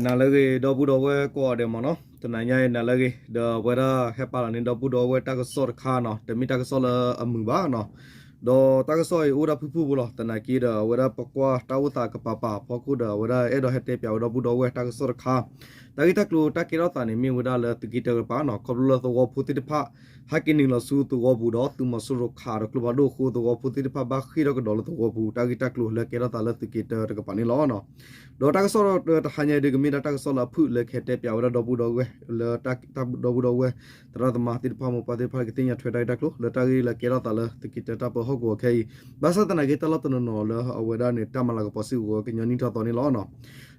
နၤလၢအဂ့ၤ ဒီပုၢ်ဒီဝဲၢ်ကိးဂၤဒဲးမ့ၢ်နီၤ, တနၤညါအံၤ နၤလၢအဂ့ၤ ဒီးအဝဲဒၣ်ဟဲပာ်လီၤန့ၢ်ဒီပုၢ်ဒီဝဲၢ်တၢ်ကစီၣ်တခါနီၤ, တမ့ၢ်တၢ်ကစီၣ်လၢအမုာ်ဘၣ်နီၤ, ဒီးတၢ်ကစီၣ်အံၤအိၣ်ဝဲဒၣ်ဖုၣ်ဖုၣ်ဖိလီၤ. သနာ်က့ဒီး အဝဲဒၣ်ပကွၢ်တၢ်အိၣ်သးကပၤပၤအဖီခိၣ်ဒီး အဝဲဒၣ်အဲၣ်ဒိးဟဲတဲပၠးဝဲဒီပုၢ်ဒီဝဲၢ်တၢ်ကစီၣ်တခါ, တၢ်ဂ့ၢ်တၢ်ကျိၤတၢ်ကဲထီၣ်သးန့ၣ် မ့ၢ်ဝဲဒၣ်လၢသုးက့တၢတကပၤနီၤ, ခီဖျိလၢသဝီဖိသ့ၣ်တဖၣ် ဟဲက့ၤနုာ်လီၤဆူသဝီပူၤဒီး သုးမီၤစိရိၤခးဒီးကျိဖးဒိၣ်အဃိ သဝီဖိသ့ၣ်တဖၣ်ဘၣ်ဃ့ၢ်ထီၣ်ကဒီးလၢသဝီပူၤ တၢ်ဂ့ၢ်တၢ်ကျိၤလၢကဲထီၣ်သးလၢသုးက့တၢတကပၤန့ၣ်လီၤ. ဒီးတၢ်ကစီၣ်တဟါညါအံၤဒုး ကမ့ၢ်ဒၣ်တၢ်ကစီၣ်လၢအဖုၣ်လၢကဟဲတဲပၠးဝဲဒၣ်ဒီပုၢ်ဒီဝဲၢ် လၢတၢ်ဒီပုၢ်ဒီဝဲၢ် သရၣ်သမါသ့ၣ်တဖၣ် မိၢ်ပၢ်သ့ၣ်တဖၣ် ကသ့ၣ်ညါထွဲတၢ်ဂ့ၢ်တၢ်ကျိၤ လၢတၢ်ဂ့ၢ်လၢကဲထီၣ်သးလၢသုးက့တၢတၢ်ပၢဟီၣ်ကဝီၤခဲအံၤ, ဘၣ်ဆၣ်သနာ်က့တၢ်လီၢ်တနီၤနီၤလၢအဝဲဒၣ်န့ၣ် တၢ်မၤလၤကပီၤစ့ၢ်ကီးကညီနံၣ်ထီၣ်သီန့ၣ်လီၤ.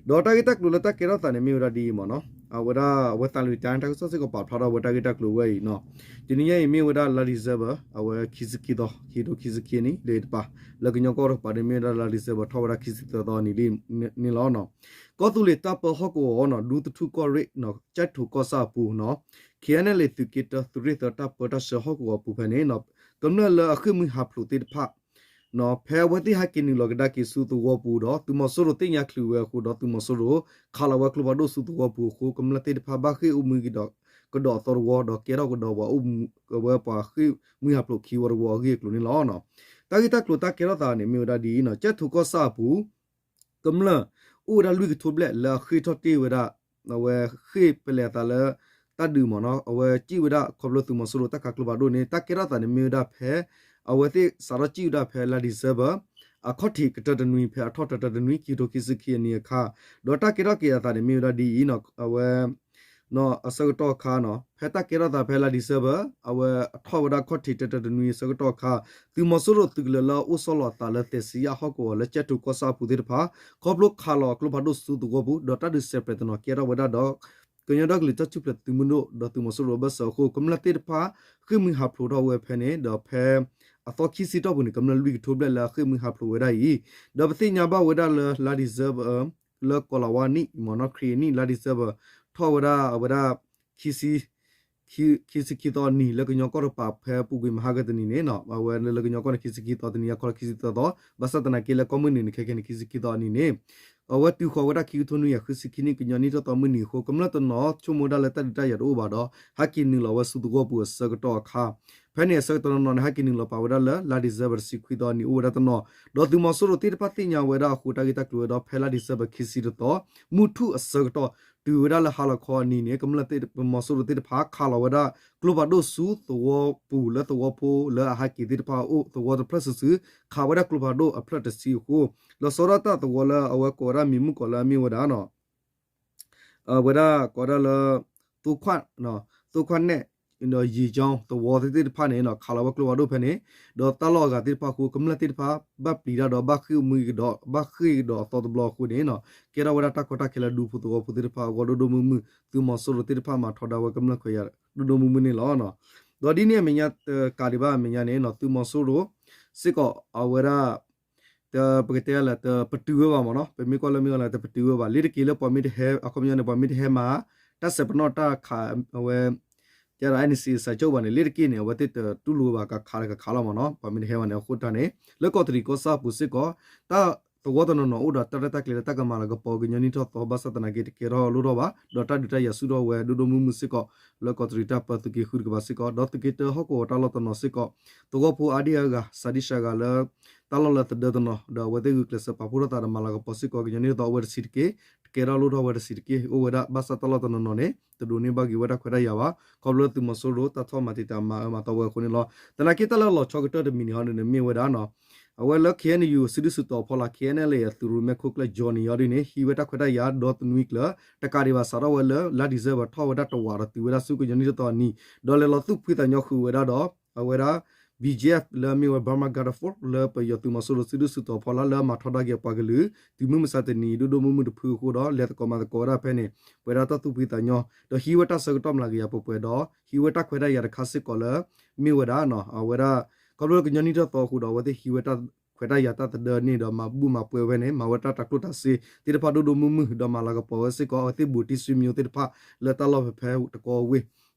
ဒီးတၢ်ဂ့ၢ်တၢ်ကျိၤလၢတၢ်ကဲထီၣ်သးန့ၣ် မ့ၢ်ဝဲဒၣ်ဒ်အံၤမ့ၢ်နီၤ, အဝဲဒၣ်အဝဲသးလွံၢ်တၢ်န့ၣ် တၢ်ကစီၣ်စ့ၢ်ကီးပာ်ဖျါထီၣ်ဝဲတၢ်ဂ့ၢ်တၢ်ကျိၤဝဲအံၤနီၤ, တနံၤညါအံၤမ့ၢ်ဝဲဒၣ်လါ December အဝဲခံဆံခံသီ ခံကထိခံဆံခံနံၣ်လံတပၤ, လၢကညီကီၢ်တကပၤန့ၣ် မ့ၢ်ဝဲဒၣ်လါ December ထီၣ်ဝဲဒၣ်ခံဆံသၢသီနံၤလံန့ၣ်လီၤ. ကီၢ်သူလ့ၤတၢ်ပၢဟီၣ်ကဝီၤနီၤ, ဒူသထူၣ်ကီၢ်ရ့ၣ်နီၤ, ကၠဲၣ်ထိၣ်ကီၢ်ဆၣ်အပူၤနီၤ, ခ့ၣ်အဲၣ်နဲၣ်လ့ၣ် သုးက့တၢ သုးရ့ၣ်သၢတၢ်ပၢတၢ်ဆှၢဟီၣ်ကဝီၤအပူၤဖဲန့ၣ်နီၤ, ကမျၢၢ်လၢအဃ့ၢ်မှံဟးဖျိးသ့ၣ်တဖၣ် ဖဲအဝဲသ့ၣ်ဟဲက့ၤနုာ်လီၤကဒါက့ၤဆူသဝီပူၤဒီး သုးမီၤစိရိၤသ့ၣ်ညါချုးဝဲအဃိဒီး သုးမီၤစိရိၤခးလီၤဝဲကျိဖးဒိၣ်ဆူသဝီပူၤအဃိ ကမျၢၢ်သ့ၣ်တဖၣ်ဘၣ်ဃ့ၢ်အိၣ်မူကဒီး ကဒီးအသီတဝီဒီးကဲထီၣ်ကဒီးပှၤအိၣ်မူ အဝဲပှၤဃ့ၢ်မှံဟးဖျိးခံဝီတဝီအဂ့ၢ်အကျိၤန့ၣ်လီၤ. တၢ်ဂ့ၢ်တၢ်ကျိၤတၢ်ကဲထီၣ်သးန့ၣ် မ့ၢ်ဝဲဒၣ်ဒ်အံၤနီၤ, ကၠဲၣ်ထိၣ်ကီၢ်ဆၣ်အပူၤ ကမျၢၢ်အိၣ်ဝဲဒၣ်လွံၢ်ကထိဘျဲၣ်လၢအဃ့ၢ်ထီၣ်တ့ၢ်ဝဲဒၣ် အဝဲဃ့ၢ်ပလဲၤအသးလၢ တၢ်ဒုးမ့ၢ်နီၤ, အဝဲစံၣ်ဝဲဒၣ်ခီဖျိသုးမီၤစိရိၤတၢ်ခးကျိဖးဒိၣ်န့ၣ် တၢ်ကဲထီၣ်သးန့ၣ်မ့ၢ်ဝဲဒၣ်ဖဲ အဝဲသ့ၣ်စးထီၣ်စံၣ်ဝဲဒၣ်ဖဲလါ December အခီၣ်ထံးကတၢၢ်တနွံ ဖဲအထီၣ်တၢၢ်တၢၢ်တနွံ ခံကထိခံဆံခံအနံၤအခါ, ဒီးတၢ်ကဲထီၣ်က့ၤအသးန့ၣ်မ့ၢ်ဝဲဒၣ်ဒ်အံၤနီၤ, အဝဲ အဆၢကတီၢ်အခါနီၤ, ဖဲတၢ်ကဲထီၣ်သးဖဲလါ December အဝဲအထီၣ်ဝဲဒၣ်ခီၣ်ထံးတၢၢ်တၢၢ်တနွံအဆၢကတီၢ်အခါ, သုးမီၤစိရိၤသုးကလၢၤလၢအအိၣ်ဆီလီၤအသးလၢသဲးစံယၣ်ဟီၣ်ကဝီၤလၢကၠဲၣ်ထိၣ်ကီၢ်ဆၣ်အပူၤသ့ၣ်တဖၣ် ခီဖျိခးလီၤအကျိဖးဒိၣ်ဆူသဝီပူၤ ဒီးတၢ်ဒုးစဲးပြဲးတနီၤကဲထီၣ်ဝဲဒၣ်ဒီး ကညီဒီကလုာ်တၢ်ထူၣ်ဖျဲးသုးမုၢ်ဒိၣ် ဒီးသုးမီၤစိရိၤအဘၢၣ်စၢၤအဃိ ကမျၢၢ်သ့ၣ်တဖၣ်ဃ့ၢ်မှံဟးဖျိးထီၣ်ဝဲဖဲန့ၣ် ဒီးဖဲအသီခံဆံတီၢ်ပူၤန့ၣ် ကမျၢၢ်လွံၢ်ကထိဘျဲၣ်လၢအဃ့ၢ်မှံဟးဖျိးဝဲဒၣ်အံၤ, ဒီးပသ့ၣ်ညါဘၣ်ဝဲဒၣ်လၢလါ December လၢကီးလၤဝါနံၣ် မ့ၢ်နီၤ ခရံာ်အနံၣ် လါ December ထီၣ်ဝဲဒၣ်အဝဲဒၣ် ခံဆံ ခံဆံခံသီအနံၤ လၢကညီကီၢ်တကပၤ ဖဲပူၤကွံာ်မဟါကတနံၤန့ၣ်နီၤ, အဝဲလၢကညီကီၢ်န့ၣ် ခံဆံခံသီတနံၤ ယခီခံဆံသၢသီ, ဘၣ်ဆၣ်သနာ်က့လၢကီၢ်မုၢ်နံၤန့ၣ် ခဲကနံၣ်န့ၣ် ခံဆံခံသီအနံၤန့ၣ် အဝဲတုၤဃီၤဝဲဒၣ်ခံကထိနွံကယၤဃုဆံခံနံၣ် ကညီနံၣ်ထီၣ်သီမုၢ်နံၤအဃိ ကမျၢၢ်တနီၤဆိကမိၣ်ဝဲဒၣ်လၢတၢ်ဒုးတၢ်ယၤတအိၣ်ဘၣ်ဒီး ဟဲက့ၤနုာ်လီၤဝဲဆူသဝီပူၤအဆၢကတီၢ်အခါ, ဖဲန့ၣ်အဆၢကတီၢ်နီၢ်နီၢ်န့ၣ် ဟဲက့ၤနုာ်လီၤပာ်ဝဲဒၣ်လၢလါ December တဆံခွံသီအနံၤ အိၣ်ဝဲဒၣ်တနီၤ, ဒီးသုးမီၤစိရိၤသ့ၣ်တဖၣ်သ့ၣ်ညါဝဲဒၣ်အဃိ တၢ်ဂ့ၢ်တၢ်ကျိၤဝဲဒီး ဖဲလါ December ခံဆံတသီ မုၢ်ထူၣ်အဆၢကတီၢ် တုၤဝဲဒၣ်လၢဟါလီၤခီအနံၤန့ၣ် ကမျၢၢ်သ့ၣ် သုးမီၤစိရိၤသ့ၣ်တဖၣ် ခးလီၤဝဲဒၣ်ကျိဖးဒိၣ်ဆူသဝီပူၤလၢသဝီဖိလၢအဟဲက့ၤသ့ၣ်တဖၣ်အအိၣ် သဝီတဖျၢၣ်စုာ်စုာ် ခးဝဲဒၣ်ကျိဖးဒိၣ်အဖျၢၣ်တဆံအဃိ, လီၤဆီဒၣ်တၢ်သဝီလၢအဝဲကိးဝဲဒၣ်မံၤမုၣ်ကီးလၢအမ့ၢ်ဝဲဒၣ် အဝဲဒၣ်ကိးဝဲဒၣ်လၢ သိခွါ သိခွါနဲၣ် ဒီးယံၤကၠီသဝီသ့ၣ်တဖၣ်န့ၣ် ခးလီၤဝဲကျိဖးဒိၣ်ဖဲန့ၣ်, ဒီးတၢ်လီၢ်အဂၤသ့ၣ်တဖၣ်အဃိ ကမျၢၢ်သ့ၣ်တဖၣ် ဘၣ်ပျံၤတၢ်ဒီးဘၣ်ဃ့ၢ်မှံကဒီး ဘၣ်ဃ့ၢ်ကဒီးအသီတဘျီအဃိန့ၣ် ကဲထီၣ်ဝဲဒၣ်တၢ်ကီတၢ်ခဲလၢဒူဖိသဝီဖိသ့ၣ်တဖၣ်အဂီၢ်ဒိၣ်ဒိၣ်မုၢ်မုၢ်, သုးမီၤစိရိၤသ့ၣ်တဖၣ်မၤထီဒါဝဲကမျၢၢ်ခွဲးယာ်ဒိၣ်ဒိၣ်မုၢ်မုၢ်န့ၣ်လီၤ. ဒီးဒ်န့ၣ်အမဲာ်ညါတကးဒံးဘၣ်အမဲာ်ညါန့ၣ် သုးမီၤစိရိၤစ့ၢ်ကီးအဝဲဒၣ် တပကတဲလၢ တပတုာ်ဝဲဘၣ်မ့ၢ်နီၤ, ပမ့ၢ်ကွၢ်လၢမ့ၢ်အီၤလၢတပတုာ်ဝဲဘၣ်, လ့ၤတက့ၤလၢပှၤမ့ၢ်တဟဲ အခီပညီန့ၣ် ပှၤမ့ၢ်တဟဲမၤ တၢ်စဲးပနီၣ်တၢ်ခး အဝဲ ကဲဒီး NCA စးကၠိဘၣ်န့ၣ် လ့ၤတက့ၤန့ၣ် အဝဲသ့ၣ်တတူၢ်လိာ်ဝဲဘၣ်ကခးလၢကခးလီၤမ့ၢ်နီၤ, ပှၤမ့ၢ်တဟဲဘၣ်န့ၣ် အဃိတၢ်န့ၣ် လၢကီးတရံးကီၢ်ဆၣ်အပူၤစ့ၢ်ကီး တၢ်သဝီတနီၤနီၤအိၣ်ဒီးတၢ်ရဲၣ်တၢ်ကျဲၤလၢတၢ်ကမၤလၤကပီၤကညီနံၣ်ထီၣ်သီ ဘၣ်ဆၣ်သနာ်က့တကဲထီၣ်လိၣ်ထီၣ်ဘၣ်, ဒီးတၢ်ဒုးတၢ်ယၤဆူၣ်ထီၣ်ဝဲဒိၣ်ဒိၣ်မုၢ်မုၢ်စ့ၢ်ကီး လၢကီးတရံးတၢ်ပၢသုးက့ဃုတကပၤစ့ၢ်ကီး, ဒီးသုးက့တၢဟီၣ်ကဝီၤတၢ်လီၢ်တနီၤစ့ၢ်ကီး သဝီဖိအါဒံၣ်အါဂၤ စှၤဒံၣ်စှၤဂၤလၢ တၢ်လီၢ်လၢသဒၢတနီၤ ဒီးအဝဲသ့ၣ်ဂုာ်ကျဲးစၢးပာ်ဖှိၣ်ထီၣ်သးဒီးမၤလၤကပီၤစ့ၢ်ကီး ကညီနံၣ်ထီၣ်သီအိၣ်ဝဲတဆံးတက့ၢ်, တကဲထီၣ်လိၣ်ထီၣ်ဝဲတဆံးတက့ၢ် အိၣ်ဝဲဒၣ် ဘၣ်ဆၣ်တၢ်လီၢ်တနီၤနီၤန့ၣ် တဒိးန့ၢ်ဘၣ်က့ၤဝဲတၢ်ခွဲးတၢ်ယာ်ဘၣ် ခီဖျိသုးမီၤစိရိၤတၢ်ထီၣ်မၤတံာ်တာ်မၤအၢမၤသီဝဲအဃိန့ၣ်လီၤ. သနာ်က့တၢ်လၢလီၤဆီကတၢၢ်တမံၤန့ၣ်ဟီဒ်န့ၣ်မ့ၢ်ဝဲဒၣ်နီၤ အဝဲလၢ KNU စုဒုၣ်စုတီၤဖီလာ် KNLA အသုးရိၣ်မဲခိၣ်ကျၢၢ် Johnny အီၤဒ်န့ၣ် ဟံးဝဲတၢ်ခွဲးတၢ်ယာ်ဒီတနွံကျၢၤ တကးဒံးဘၣ်စးထီၣ်ဝဲလၢလါ December ထီၣ်ဝဲဒၣ်တဝးဒီးတုၤဝဲဒၣ်ဆူကညီနံၣ်ထီၣ်သီအနံၤ ဒီးလဲၤလီၤသူၣ်ဖှံသးညီဃုာ်ဝဲဒၣ်ဒီး အဝဲဒၣ် BGF လၢအမ့ၢ်ဝဲ Burma Guard Force လၢပယီၤသုးမီၤစိရိၤစုဒုၣ်စုတီၤဖီလာ်လၢအမၤထီဒါက့ၤပှၤကလုာ် တုၤမုၢ်မဆါတနံၤအံၤ ဒိၣ်ဒိၣ်မုၢ်မုၢ်တဖုအဃိဒီး လဲၤသကိးမၤသကိးဝဲဒၣ်ဖဲန့ၣ် ပှဲၤဒၣ်တၢ်သူၣ်ဖှံသးညီ ဒီးဟံးဝဲတၢ်ဆၢကတီၢ်မျးကယၤပှဲၤပှဲၤဒီး ဟံးဝဲတၢ်ခွဲးတၢ်ယာ်တခါစ့ၢ်ကီးလၢ မ့ၢ်ဝဲဒၣ် အဝဲဒၣ် ခီဖျိလၢကညီနံၣ်ထီၣ်သီအဃိဒီး အဝဲသ့ၣ်ဟံးဝဲတၢ်ခွဲးတၢ်ယာ်တၢ်သဒၢန့ၣ်ဒီးမၤဘူၣ်မၤပှဲၤဝဲန့ၣ် မၤဝဲတၢ်တၤကျိၣ်တၤစ့သ့ၣ်တဖၣ်ဒိၣ်ဒိၣ်မုၢ်မုၢ် ဒီးမၤလၤကပီၤဝဲစ့ၢ်ကီး အဝဲသ့ၣ်ဘူးတံၢ်စုမံသ့ၣ်တဖၣ်လၢတၢ်လီၢ်ဖဲဖဲတကီဝ့ၢ်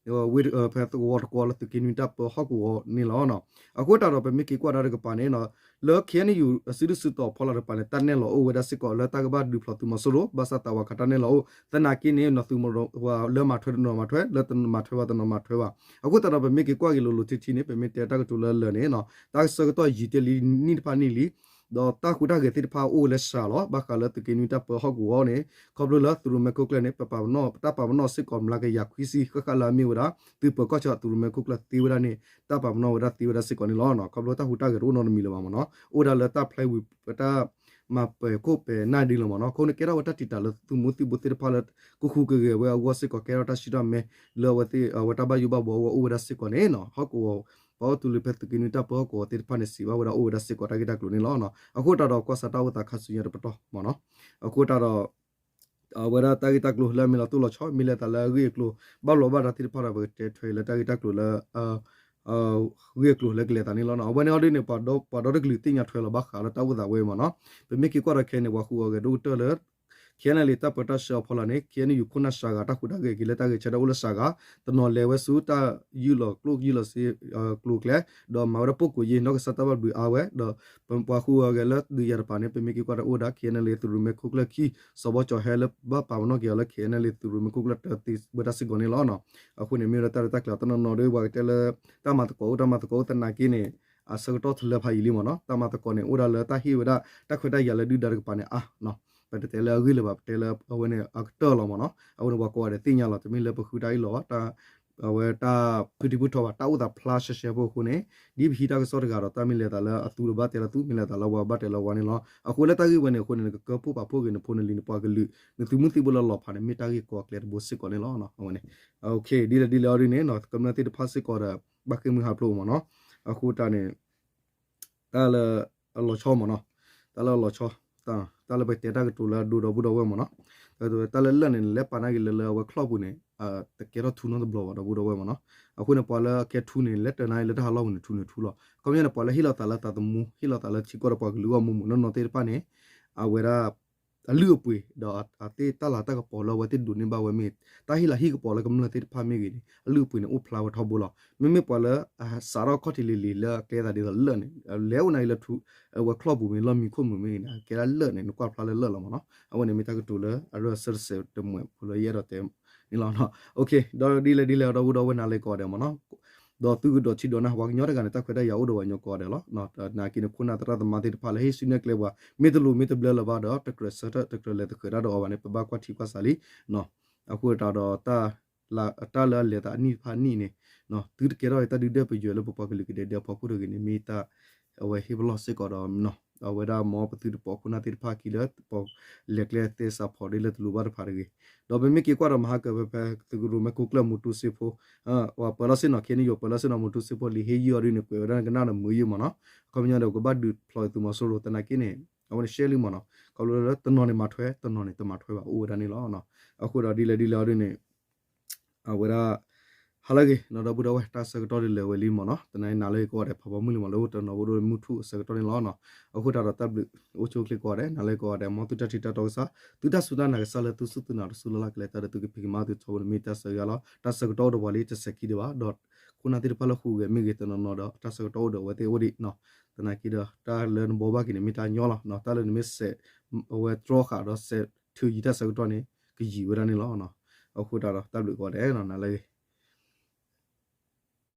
ဝ့ၢ်ဖဲသဝီတကွီလၢသုးက့နွံတၢ်ပၢဟီၣ်ကဝီၤန့ၣ်လီၤ. အဃိသတးဒီး ပမ့ၢ်က့ၤကွၢ်ဒၣ်တကပၤန့ၣ် လၢ ခ့ၣ်အဲၣ်ယူၣ် အစုဒုၣ်စုတီၤဖီလာ်တကပၤန့ၣ် တၢ်နဲၣ်လီၤအိၣ်ဝဲဒၣ်စ့ၢ်ကီးလၢတၢ်ကဘၣ်ဒုးဖျိးသုးမီၤစိရိၤ ဘၣ်ဆၣ်သးဝးခးတၢ်နဲၣ်လီၤအိၣ် သနာ်က့န့ၣ် နီၢ်သုးမီၤစိရိၤ လၢမၤထွဲတနီၤမၤထွဲ လၢတမၤထွဲဘၣ်တနီၤမၤထွဲဘၣ်. အဃိသတးဒီး ပမ့ၢ်က့ၤကွၢ်က့ၤလိၤလိၤထံထံန့ၣ် ပမ့ၢ်တဲတၢ်ကတိၤလၢလၢာ်န့ၣ် တၢ်ကဆၢကတီၢ်ယံာ်တ့ၢ်လံနံၣ်တဖၣ်နံၣ်လံ ဒီးတၢ်ဟူးတၢ်ဂဲၤသ့ၣ်တဖၣ်အိၣ်ဝဲလၢစှၤလီၤ ဘၣ်ဃးလၢသုးက့နွံတၢ်ပၢဟီၣ်ကဝီၤန့ၣ် ခီဖျိလၢသုးရိၣ်မဲခိၣ်ကျၢၢ်န့ၣ် ပပာ်ပနီၣ် တၢ်ပာ်ပနီၣ်စ့ၢ်ကီးမျးကယၤခွံဆံဃၣ်ဃၣ်လၢအမ့ၢ်ဝဲဒၣ် သုးပၢၤကီၢ်ဆၢသုးရိၣ်မဲခိၣ်ကျၢၢ်သ့ဝဲဒၣ်န့ၣ် တၢ်ပာ်ပနီၣ်ဝဲဒၣ်သ့ဝဲဒၣ်စ့ၢ်ကီးန့ၣ်လီၤ. ခီဖျိတၢ်ဟူးတၢ်ဂဲၤတအိၣ်နီတမံၤလၢၤဘၣ်မ့ၢ်နီၤ အိၣ်ဒၣ်လၢတၢ်ဖျဲဝံၤ တၢ် မၤပှဲၤခိၣ်ပှဲၤနၢ်ဒ်လီၤမ့ၢ်နီၤ. အဃိန့ၣ် ကဲထီၣ်ဝဲတၢ်တံာ်တာ်လၢသုးမူသံၣ်ဘိသ့ၣ်တဖၣ်လၢ ကဃုကဂဲၤဝဲအဂီၢ်စ့ၢ်ကီး ကဲထီၣ်တၢ်စံးတၢ်မဲ လၢအဝဲသ့ၣ် အဝဲတၢ်ဘၣ်ယိၣ်ဘၣ်ဘှီအဂီၢ်အိၣ်ဝဲဒၣ်စ့ၢ်ကီးန့ၣ်နီၤ ဟီၣ်ကဝီၤ ပှၤအိၣ်တူၢ်လိာ်ဖဲသုးက့နွံတၢ်ပၢဟီၣ်ကဝီၤသ့ၣ်တဖၣ်န့ၣ် စံးဘၣ်ဝဲဒၣ်အိၣ်ဝဲဒၣ်စ့ၢ်ကီး တၢ်ဂ့ၢ်တၢ်ကျိၤန့ၣ်လီၤ. အဃိသတးဒီး ကွၢ်စးတၢ်အိၣ်သးခါဆူညါတပတီၢ်မ့ၢ်နီၤ အဃိသတးဒီး အဝဲဒၣ်တၢ်ဂ့ၢ်တၢ်ကျိၤလၢအမ့ၢ်လီၤတိၢ်လီၤဆီ မ့ၢ်လဲၤသးလၢအဂ့ၢ်အကျိၤ ဘၣ်ဘျီးဘၣ်ဒါသ့ၣ်တဖၣ်ဒီး ပကတဲထွဲလၢတၢ်ဂ့ၢ်တၢ်ကျိၤလၢ ဂ့ၢ်အကျိၤလၢကလဲၤသးန့ၣ်လီၤ. အဝဲန့ၣ်အီၤဒ်န့ၣ် ပှၤဒီတကလုာ်သ့ၣ်ညါထွဲလီၤဘၣ်ဃးလၢတၢ်အိၣ်သးဝဲမ့ၢ်နီၤ. ပမ့ၢ်က့ၤကွၢ်ဒီးခဲအံၤန့ၣ် ပှၤဃုအီၤဂဲၤဒိၣ်ကတၢၢ်လၢ ခ့ၣ်အဲၣ်ယူၣ် တၢ်ပၢတၢ်ဆှၢအဖီလာ်န့ၣ် ခ့ၣ်အဲၣ်ယူၣ် ခိၣ်နၢ်စှၤဂၤ တၢ်ဟူးတၢ်ဂဲၤက့ၤလၢတၢ်ဂဲၤဆၢထၢၣ်အိၣ်လၢစှၤဂၤ တနီၤလဲၤဝဲဆူတၢ်ယုၢ်လီၤကျိၣ်ယုၢ်လီၤစ့ ကျိၤကျဲ ဒီးမၤဝဲဒၣ်ပိၣ်ကိးယ့ၢ် နီၢ်ကစၢ်တၢ်ဘၣ်ဘျုးအါဝဲ ဒီးပှၤဃုအီၤဂဲၤလၢဒုးယၤတပၤန့ၣ် ပမ့ၢ်က့ၤကွၢ်တၢ်အိၣ်ဝဲဒၣ် ခ့ၣ်အဲၣ်ယူၣ် သုးရိၣ်မဲခိၣ်ကျၢၢ်ခံ စီၤဘီကၠီၤဟဲလၢဘၣ်ပာ်ပနီၣ်က့ၤအီၤလၢ ခ့ၣ်အဲၣ်ယူၣ် သုးရိၣ်မဲခိၣ်ကျၢၢ်တၢသ့ဝဲဒၣ်စ့ၢ်ကီးန့ၣ်လီၤ. အဃိန့ၣ် မ့ၢ်ဝဲဒၣ်တၢ်ရဲၣ်တၢ်ကျဲၤတနီၤနီၤဒီး ပှၤကတဲလၢ တၢ်မၤသကိးအိၣ်တၢ်မၤသကိးအိၣ်သနာ်က့န့ၣ် အဆၢကတီၢ်တလၢဖးယံာ်လံမ့ၢ်နီၤ. တၢ်မၤသကိးန့ၣ် အိၣ်ဒၣ်လၢတၢ်ဟ့ၣ်ဝဲဒၣ် တၢ်ခွဲးတၢ်ယာ်လၢဒုၣ်ဒါတကပၤန့ၣ် အါ ပတတဲလၢအဂ့ၢ်လၢၤဘၣ် ပတဲလၢအဝဲန့ၣ်အကတၢၢ်လီၤမ့ၢ်နီၤ. အဃိန့ၣ် ပှၤကိးဂၤဒဲးသ့ၣ်ညါလီၤ တမ့ၢ်လၢပဃုတၢ်အ့ၣ်လိာ်ဘၣ် အဝဲတၢ်ဖုထံဖုထီဘၣ် တၢ်အိၣ်သးဖျါရှဲရှဲဖိအဃိန့ၣ် ဒ်ပဟံးတၢ်ကစီၣ်တဂၤဒီး တၢ်မ့ၢ်လဲၤသးလၢအသူဒီးဘၣ်တဲလၢသူ မ့ၢ်လဲၤသးလၢဝၤဘၣ်တဲလၢဝၤန့ၣ်လီၤ. အဃိလၢတၢ်ဂ့ၢ်ဝဲန့ၣ်အဃိန့ၣ် နကကၢဖှိၣ်ပာ်ဖှိၣ်က့ၤနဖိနလံၤနပှၤကလုာ် နသုးမုၢ်သံၣ်ဘိလၢလီၤဖးန့ၣ် မ့ၢ်တၢ်ဂ့ၢ်ကီအကျဲတဘိစ့ၢ်ကီးန့ၣ်လီၤ. အဝဲန့ၣ် ဒ်လဲၣ်ဒ်လဲၣ်အီၤဒ်န့ၣ် ကမျၢၢ်သ့ၣ်တဖၣ်စ့ၢ်ကီးဒီး ဘၣ်ဃ့ၢ်မှံဟးဖျိးမ့ၢ်နီၤ. အဃိတၢ်န့ၣ် တၢ်လၢအလီၤဆီမ့ၢ်နီၤ, တၢ်လၢအလီၤဆီ, တၢ်လၢပတဲတၢ်ကတိၤလၢအဒိဒီပုၢ်ဒီဝဲၢ်မ့ၢ်နီၤ, တၢ်လၢလၢၢ်န့ၣ် လဲၤပာ်နာ်က့ၤလၢလၢအဝဲချီၣ်ပူၤန့ၣ် တကဲထီၣ်ထူနီတဘျီဘၣ်ဒီပုၢ်ဒီဝဲၢ်မ့ၢ်နီၤ. အဃိန့ၣ် ပှၤလၢအကဲထူန့ၣ် လဲၤတၢၤနာ်က့ၤလၢတၢ်ဟးလီၢ်ပူၤန့ၣ် ထူန့ၣ်ထူလီၤ. ခီပညီန့ၣ် ပှၤလၢဟ့ၣ်လီၤသးလၢသးသမူ ဟ့ၣ်လီၤသးလၢထံကီၢ်ဒီးပှၤကလုာ်ဂီၢ်မူးမူးနီၢ်နီၢ်သ့ၣ်တဖၣ်န့ၣ် အဝဲဒၣ် အလုၢ်အပှ့ၤ ဒီးအသ့ၣ်တၢ်လၤတၢ်ကပီၤလၢအဝဲသ့ၣ်ဒိးန့ၢ်ဘၣ်ဝဲမ့ၢ် တၢ်ဟ့ၣ်လၤဟ့ၣ်ကပီၤလၢကမျၢၢ်သ့ၣ်တဖၣ်မ့ၢ်ဂ့ၤန့ၣ် အလုၢ်အပှ့ၤန့ၣ်အိၣ်ဖျါဝဲထီဘိလီၤ. မ့မ့ၢ်ပှၤလၢအစးထီၣ်ခီၣ်ထံးလံၤလံၤလၢအကျဲသးဒ်သိးလၢၢ်န့ၣ် လဲၤအိၣ်နာ်က့ၤလၢထူ အဝဲချီၣ်ပူၤမ့ၢ်လီၢ်မံခိၣ်မုာ်မ့ၢ်ဂ့ၤန့ၣ် အကဲဒၣ်လၢၢ်န့ၣ် နကွၢ်ဖျါလၢလၢၢ်လီၤမ့ၢ်နီၤ. အဝဲန့ၣ်မ့ၢ်တၢ်ကတိၤလၢအရၢၢ်အဆၢတစဲးတမှဲးဖိလၢယအဲၣ်ဒိးတဲန့ၣ်လီၤ. ဒီးဒ်လဲၣ်ဒ်လဲၣ်ဒီပုၢ်ဒီဝဲၢ်နၤလၢကိးဂၤဒဲးမ့ၢ်နီၤ ဒီးသုကဒိးထံဒိးနၢ် ပှၤကညီတဂၤန့ၣ် တၢ်ခွဲးတၢ်ယာ်အိၣ်ဒီးပှၤကညီကိးဂၤဒဲးလီၤ. နာ်က့န့ၣ် ခိၣ်နၢ်သရၣ်သမါသ့ၣ်တဖၣ်လၢဟ့ၣ်စုနဲၣ်ကျဲပှၤ မ့ၢ်တလိၤမ့ၢ်တဘျၢလၢၤဘၣ်ဒီး တကြၢးဆၢထၢၣ်တကြၢးလဲၤသဃဲၤတၢ်ဒီးအီၤဘၣ်န့ၣ် ပဘၣ်ကွၢ်ထံကွၢ်ဆးလံ. အဃိသတးဒီး တၢ်လၢအလဲၤသးအနံၣ်တဖၣ်နံၣ်န့ၣ် သုတကဲထီၣ်တၢ်ဒုၣ်ဒွဲၣ်ပယွဲလၢပပှၤကလုာ်ကဒဲကဒဲအဖီခိၣ်တဂ့ၤန့ၣ် မ့ၢ်တၢ်အဝဲဟ့ၣ်ပလီၢ်စ့ၢ်ကီးဒီး အဝဲဒၣ်မ်ပသုတပိာ်ခိၣ်နၢ်သ့ၣ်တဖၣ်ခံလၢ ပလဲၤကျဲသဲစးဖီးဒ်လၢတလိၤဘၣ်တဖၣ်တဂ့ၤ. ဒီးပမ့ၢ်က့ၤကွၢ်ဒီးမဟါကၢၤဖဲဖဲသုးကရူၢ်မဲခိၣ်ကျၢၢ်မူတူစ့ဖိ ပၢၤလီၢ်ဆ့ၣ်နီၤ ခ့ၣ်အဲၣ်ယူၣ် ပၢၤလီၢ်ဆ့ၣ်နီၤ မူတူစ့ဖိလံာ်ဟ့ၣ်ယုၢ်အီၤဒ်န့ၣ် ကွဲးဝဲဒၣ်ကနၣ်ဒီးမုာ်ယုၢ်မ့ၢ်နီၤ. အခီပညီဒီး ကဘၣ်ဒုးဖျိးသုးမီၤစိရိၤသနာ်က့န့ၣ် အဝဲန့ၣ်ရှဲလံမ့ၢ်နီၤ. ခီဖျိလၢတနီၤန့ၣ်မၤထွဲ တနီၤန့ၣ်တမၤထွဲဘၣ်အိၣ်ဝဲဒၣ်န့ၣ်လီၤ. အဃိဒီးဒ်လဲၣ်ဒ်လဲၣ်အီၤဒ်န့ၣ် အဝဲဒၣ် ဟါလၢအဂ့ၤ ဒီပုၢ်ဒီဝဲၢ် တၢ်ဆၢကတီၢ်ဒ်လဲၣ်ဝဲလံမ့ၢ်နီၤ. တနံၤအံၤနၤလၢကိးဂၤဒဲး ဖးဖီမုၢ်လံမ့ၢ် လၢအိၣ်တနီၤဖိဒိၣ်မုၢ်ထူၣ်အဆၢကတီၢ်န့ၣ်လီၤ. အဃိသတးဒီးတၢ်ဘျုးအိၣ်ဆူၣ်အိၣ်ချ့ကိးဂၤဒဲး နၤလၢကိးဂၤဒဲး မ်သုတၢ်ထံၣ်တၢ်တီကစၢ် သုတၢ်စူၢ်တၢ်နာ်ကစၢ်လၢသုစူၢ်သုနာ်တစူၢ်လၢ်လၢ်ကလဲၤတၢ်ဒီးသုကဖံးကမၤသုထီဘိန့ၣ်မ့ၢ်တၢ်ဆၢဂ့ၤလီၤ. တၢ်ဆၢကတီၢ်အိၣ်ဒီးပှၤလံတစဲးခံဒံးဘၣ် ဒီးခိၣ်နၢ်သ့ၣ်တဖၣ်လၢဟူးဂဲၤမ့ၢ်ဂ့ၤတနီၤနီၤဒီး တၢ်ဆၢကတီၢ်အိၣ်ဒီးအဝဲသ့ၣ်အိၣ်ဒံးနီၤ. သနာ်က့ဒီး တၢ်လၢနဘိးဘၣ်က့ၤန့ၣ် မ့ၢ်တၢ်ညီလီၤ. တၢ်လၢနမ့ၢ်စဲး အဝဲတြီဃာ်ဒီးစဲးထုးယံၤတၢ်ဆၢကတီၢ်န့ၣ် ကယံာ်ဝဲဒၣ်န့ၣ်လီၤ. အဃိသတးဒီး တၢ်ဘျုးကိးဂၤဒဲး နၤလၢအဂ့ၤ